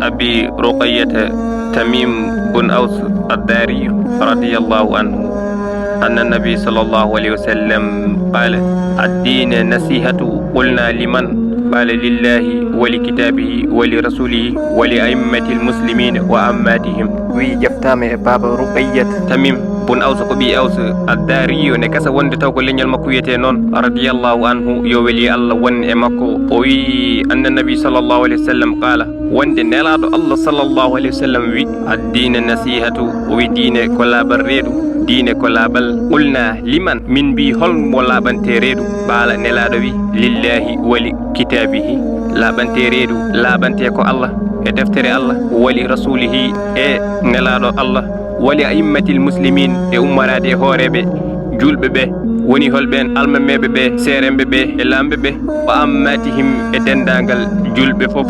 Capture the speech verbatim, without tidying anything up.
أبي رقية تميم بن أوس الداري رضي الله عنه أن النبي صلى الله عليه وسلم قال: الدين نصيحة. قلنا: لمن؟ قال: لله ولكتابه ولرسوله ولأئمة المسلمين وعامتهم. Wi jaftama e baba Ruqayyat Tamim bun Awsa, ko ɓi Awsa Addaariyo, ne gasa wonde taw ko leñol makko wiyete noon, radiyallahu anhu, yo weli Allah won e makko. O wi anna nabi sallallahu alayhi wa sallam qala, wonde nelaɗo Allah sallallahu alayhi wa sallam wi: الدين نصيحة. O wi diine ko laaɓal reedu, diine ko laaɓal. قلنا: لمن؟ Min mbi: hol mo laaɓante reedu? Qala, nelaɗo wi: لله ولكتابه. Laaɓante reedu laaɓante ko Allah e deftere Allah, ولرسوله, e nelaɗo Allah, ولأئمة المسلمين, e ummorade e hooreɓe julɓe ɓe, woni holɓen? Almameɓe ɓe, seeremɓe ɓe, e lamɓe ɓe, وعامتهم, e dendagal julɓe fof.